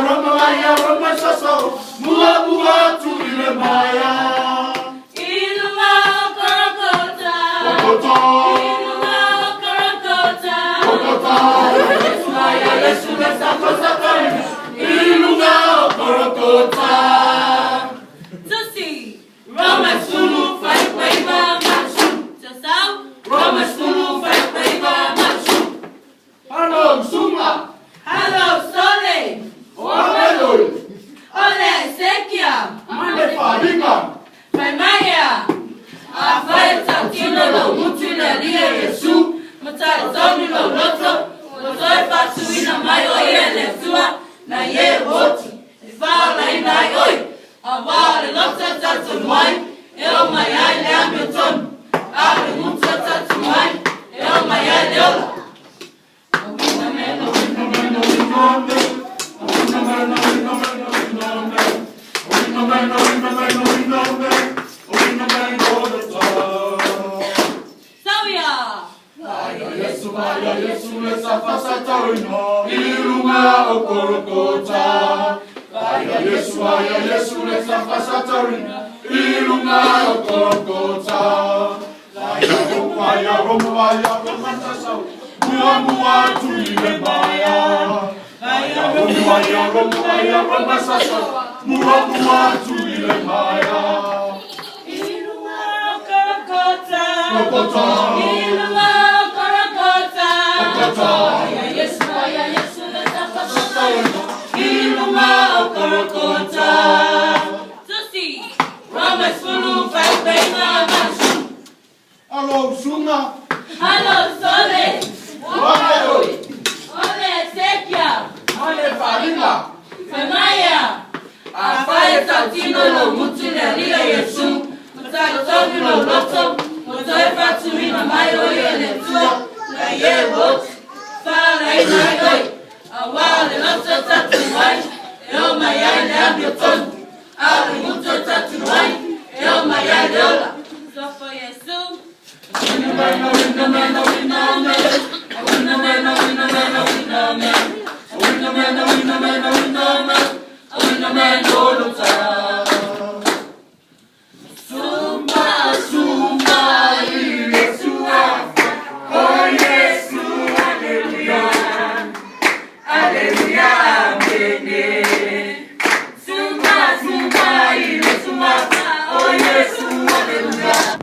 Roma Roma Saso, Mua Mua Tuile Maya. Ilunga Korakota. Kokota. Ilunga Korakota. Kokota. Yesu Maya Yesu Lesa Kosatori. Ilunga Korokota. Tusi. Roma Sulu Faifa Machu. Tasau. Roma Sulu Faifa Machu. Hello Suma. Hello Sole. Oameloi. Ole Sekia. Mane Faringa. Faimaya. Afai Tatino lo Mutu le Lia Yesu. Matai Tonu lo Loto. Motoi Fatuina mai o ia le tua. Na ye oti. E whaala ina ai oi. A wā le loto tatu mai. E o mai ai le amio tonu. A le mutu tatu mai. E o mai ai le ola. Sawia. Yesu Maya Yesu Lesa Fasatorino. Ilunga Okorokota. Aya Yesu Aya Yesu Lesa Fasatorino. Ilunga Okorokota. Aya Roma Aya Roma Aya Roma Saso. Mua Mua Tuile Maya. Aya Roma Aya Roma Aya Roma Saso. Mua Mua Tuile Maya. Ilunga Korakota. Kokota. Ilunga Korakota. Kokota. Aya Yesu Aya Yesu Lesa Fasatorino. Ilunga Korakota. Tusi. Roma Sulu Faifa Machu. Alo Suma. Hello Sole. Oameloi. Ole Sekia. Mane Faringa. Femaya. Afai Tatino lo Mutu le Lia Yesu. Matai Tonu lo Loto. Motoi Fatuina mai o ia le tua. Na ye oti. Whaala ina ai oi. A wā le loto tatu mai. E o mai ai le amio tonu. A le mutu tatu mai. E o mai ai le ola. Sofo Yesu. Suma, suma, Yesu, oh Yesu, hallelujah, hallelujah, amen. Suma, suma, Yesu, oh Yesu, hallelujah.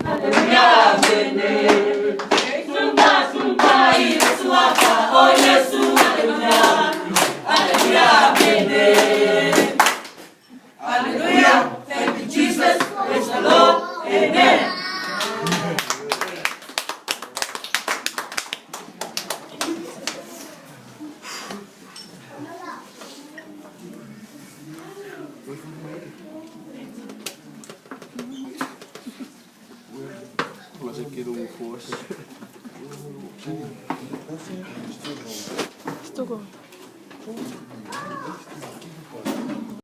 Hallelujah, amen. Suma, suma, Yesu, oh Yesu, hallelujah. Hallelujah, amen. Hallelujah. Thank you, Jesus. Praise the Lord. Amen. Stoko.